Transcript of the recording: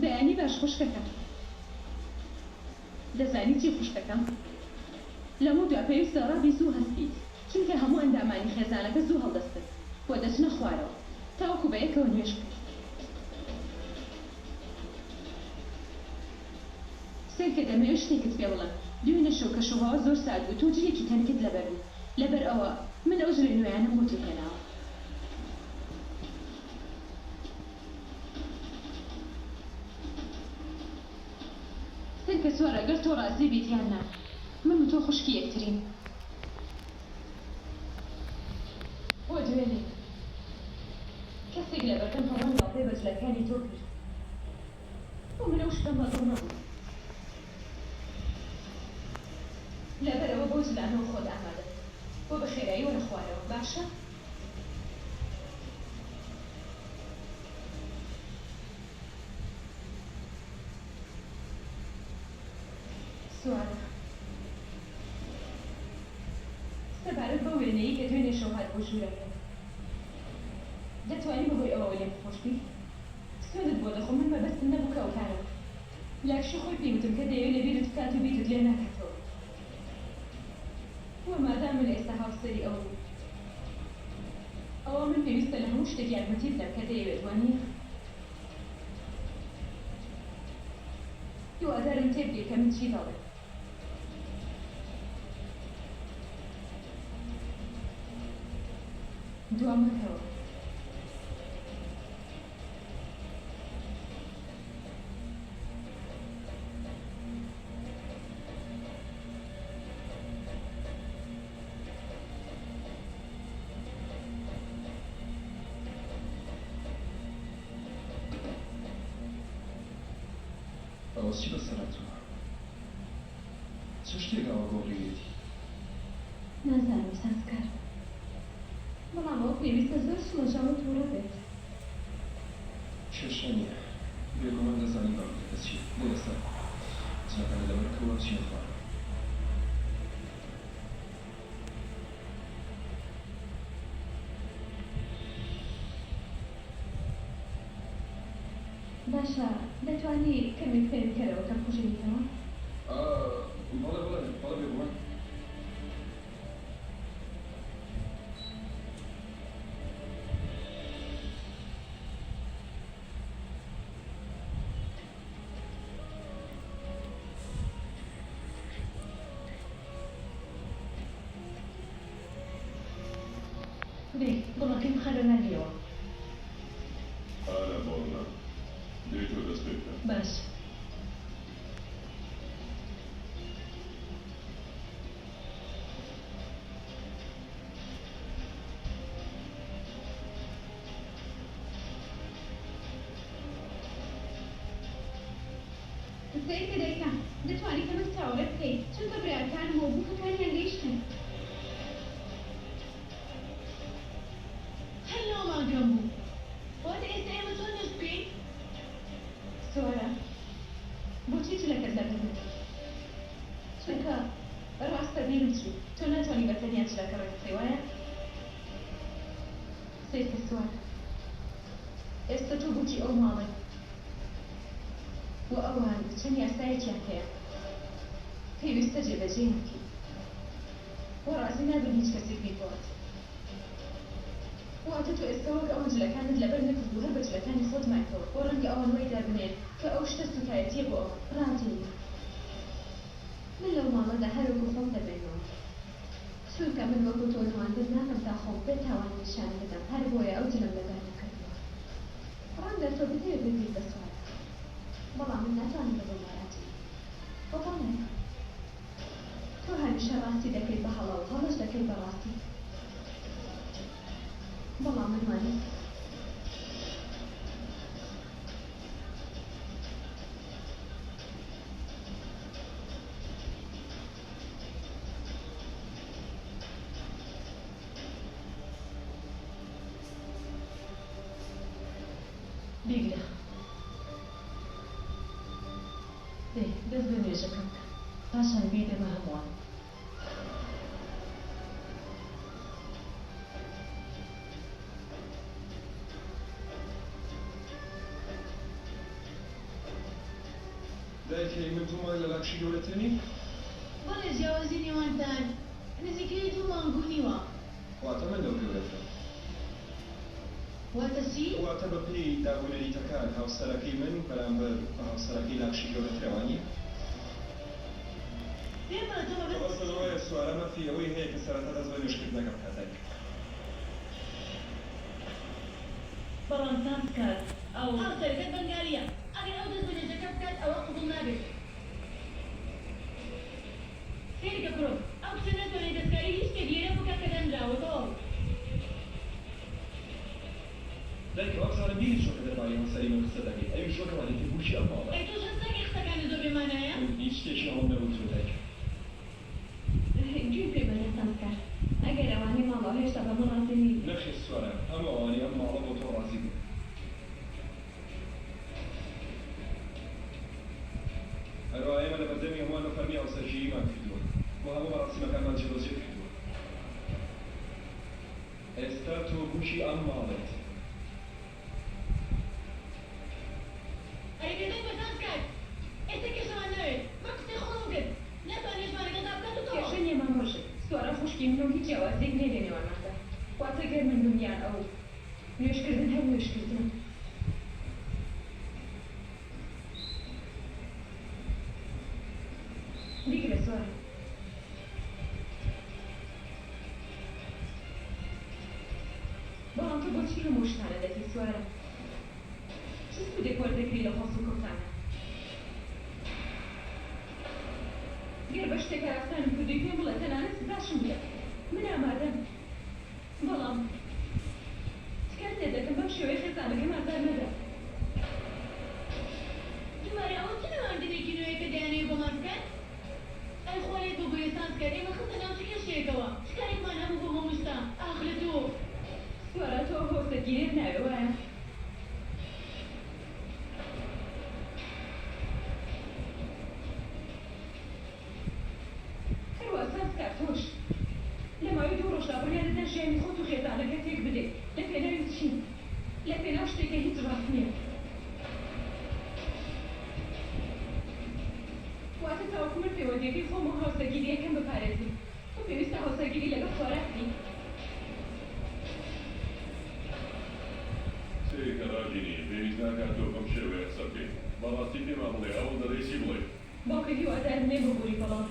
بەیانی باش خوشکەکەم. دەزانی چی خوشکەکەم؟ لەمەودوا پێویستە ڕابی زوو هەستیت، چونکە هەموو ئەندامانی خێزانەکە زوو هەڵدەستن و دەچنە خوارەوە تاوەکو بەیەکەوە نوێژ بکەن. سەیرکە دەمەوێت شتێکت پێ بڵێم، دوێنێ شەو کەشوهەوا زۆر سارد بوو تۆ جلێکی تەنکت لەبەر بوو، لەبەر ئەوە من ئەو جلە نوێیانەم بۆ تۆ هێناوە. سەیرکە سوارە گەر تۆ ڕازی بیت یان نا من و تۆ خوشکی یەکترین. بۆ دوێنێ کەسێک لەبەردەم هەمووان گاڵتەی بە جلەکانی تۆ کرد و من ئەو شتەم بەدڵ نەبوو. لەبەرئەوە بەو جلانەوە خۆت ئامادە بکە و بە خێرایی وەرە خوارەوە باشە؟ سوارە. سەبارەت بەو وێنەیەی کە دوێنێ شەو هات بۆ ژوورەکەت. دەتوانی بەهۆی ئەوەوە لێم خۆش بیت؟ سوێندت بۆ دەخۆم من مەبەستم نەبوو کە ئەو کارە بکەم. لاکشی خۆی پێی وتم کە دەیەوێ لەبیرت بکات و بیرت لێ ناکاتەوە. وە مادام من ئێستا هاوسەری ئەوم ئەوا من پێویستە لە هەموو شتێک یارمەتی بدەم کە دەیەوێت وانیە؟ هیوادارم تێبگەی کە من چی دەڵێم. دوا مەکەوە. ئەوە چی بەسەر هاتووە؟ چ شتێک ئاوا گۆڕیویەتی؟ نازانم ساسکار، بەڵام ئەو پێویستە زۆر شڵەژاو و توڕە بێت. کێشە نییە، بێگومان دەزانین بابەتەکە چییە. دەی ئێستا جلەکانت لەبەر بکە و بچینە خوارەوە. باشە دەتوانی کەمێک فێرم کەرەوە کە بکوژێنیتەوە؟ ئا، بەڵێ بەڵێ بەڵێ بێگومان. دەی گوڵەکەی بخەرە ناویەوە. ئارا بۆرنا، دەی تۆ دەست پێ بکە. باش. سەیرکە دایکە، دەتوانی کەمێک چاوەڕێ بکەیت، چونکە براکانم و بووکەکانیان گەیشتن. هەر لەوەمان کەم بوو. واتە ئێستا ئێمە چۆن نوێژ بکەین؟ سۆرە، بۆچی جلەکەت لەبەر نەکرد؟ چونکە ڕاستە بیرم چوو، تۆ ناتوانی بە تەنیا جلەکە ڕێک بخەی وایە؟ سەیرکە سوارە، ئێستا تۆ بووکی ئەو ماڵەی و ئەوان چەند یاسایەکیان هەیە پێویستە جێبەجێیان بکەی و ڕازی نابن هیچ کەسێک بیگۆڕێت. واتە تۆ ئێستا وەک ئەوان جلەکانت لەبەر نەکرد و هەر بە جلەکانی خۆت مایتەوە و ڕەنگە ئەوان وای دابنێن کە ئەو شتە سوکایەتیە بۆ ئەوان. ڕاجی، من لەو ماڵەدا هەر وەکو خۆم دەمێنمەوە. چونکە من وەکو تۆ نواندن ناکەم تا خۆم بێ تاوان نیشان بدەم، هەر بۆیە ئەو جلەم لەبەر نەکردووە. ڕەنگە تۆ بتەوێ ببیت بە سوارە، بەڵام من ناتوانم ببم بە ڕاجی. وە بەڵێ. تۆ هەمیشە ڕاستی دەکەیت بە هەڵە و هەڵەش دەکەیت بە ڕاستی. بەڵام من وا نیم. بیگرە. دەی دەست بە نوێژەکە بکە پاشان بیدە بە هەمووان. دایکە من دوو مانگ لە لاکشی گەورەتر نیم؟ بەڵێ جیاوازی نێوانتان نزیکەی دوو مانگ و نیوە. واتە من لەو گەورەترم. واتە چی؟ واتە بەپێی دابونەریتەکان هاوسەرەکەی من بەرامبەر بە هاوسەرەکەی لاکشی گەورەترە وانیە؟ پێم بڵێ تۆ مەبەستت مەبەستم چییە؟ ئەوەیە سوارە مافی ئەوەی هەیە کە سەرەتا دەست بە نوێژکردنەکە بکات دایک. بەڵام سانسکار ئەو. هاوسەرەکەت بەنگالییە، ئەگەر ئەو دەست بە نوێژەکە بکات ئەوە قبوڵ نابێت. سەیرکە کوڕم، ئەو کچە ناتوانێت دەستکاری هیچ شتێک لێرە بکات کە دانراوە، تەواو. دایکە وابزانم بیرت چووە کە دەربارەی هاوسەری من قسە دەکەیت، ئەویش وەک ئەوانی تر بووکی ئەم ماڵەیە. ئەی تۆش هەست ناکەی قسەکانت زۆر بێ مانایە؟ من هیچ شتێکی هەڵەم نەوتووە دایکە. گوێ پێ مەدە سانسکار، ئەگەر ئەوانەی ماڵەوە هێشتا بە من ڕازی نین. نەخێر سوارە، هەموو ئەوانەی ئەم ماڵە بۆ تۆ ڕازی بوون. هەروەها ئێمە لەبەردەمی هەمووان بە فەرمی هاوسەرگیریمان کردووە و هەموو مەراسیمەکانمان جێبەجێ کردووە. ئێستا تۆ بووکی ئەم ماڵەیت. ئەرێ بێدەنگ بە سانسکار، ئێستا کێشەمان ناوێت، من قسەی خۆمم کرد، ناتوانێت نوێژمان لەگەڵدا بکات و تەواو. کێشە نییە مامۆژن، سوارە خوشکی منە و هیچ جیاوازییەک نییە لە نێوانماندا. واتە گەر من بم یان ئەو، نوێژکردن هەر نوێژکردنە. بیگرە سوارە. بەڵام تۆ بۆچی هەموو ئەو شتانە دەکەی سوارە؟ چ سوودێک وەردەگری لەو هەڵسوکەوتانە؟ گەر بە شتێک هەراسانم کردووی پێم بڵێ، تەنانەت سزاشم بدە، من ئامادەم. بەڵام تکات لێ دەکەم بەم شێوەیە خێزانەکەم ئازار مەدە. دووبارە ئەوە چ نواندنێکی نوێیە کە دەیانەوێ بۆمان بکەن؟ ئەی خوا لێت ببورێ سانسکەر ئێمە خستە ناو چ کێشەیەکەوە؟ چ کارێکمان هەبوو بەو هەموو شتە؟ ئاخ لە تۆ. سوارە تۆ ئەو هاوسەرگیریەت ناوێ وایە؟ هەروا سانسکار تۆش لە ماوەی دوو ڕۆژدا بڕیارت دا ژیانی خۆت و خێزانەکەت تێک بدەیت لە پێناوی چی؟ لە پێناو شتێک کە هیچ ڕاست نییە. واتە تاوەکو من پەیوەندییەکەی خۆم و هاوسەرگیرییەکەم بپارێزم تۆ پێویستە هاوسەرگیری لەگەڵ سوارا بکەی. سەیرکە ڕاگینی، پێویست ناکات تۆ بەم شێوەیە قسە بکەیت. بەڕاستی پێمان بڵێ هەوڵ دەدەی چی بڵێیت؟ باوکە هیوادارم لێم ببوری بەڵام.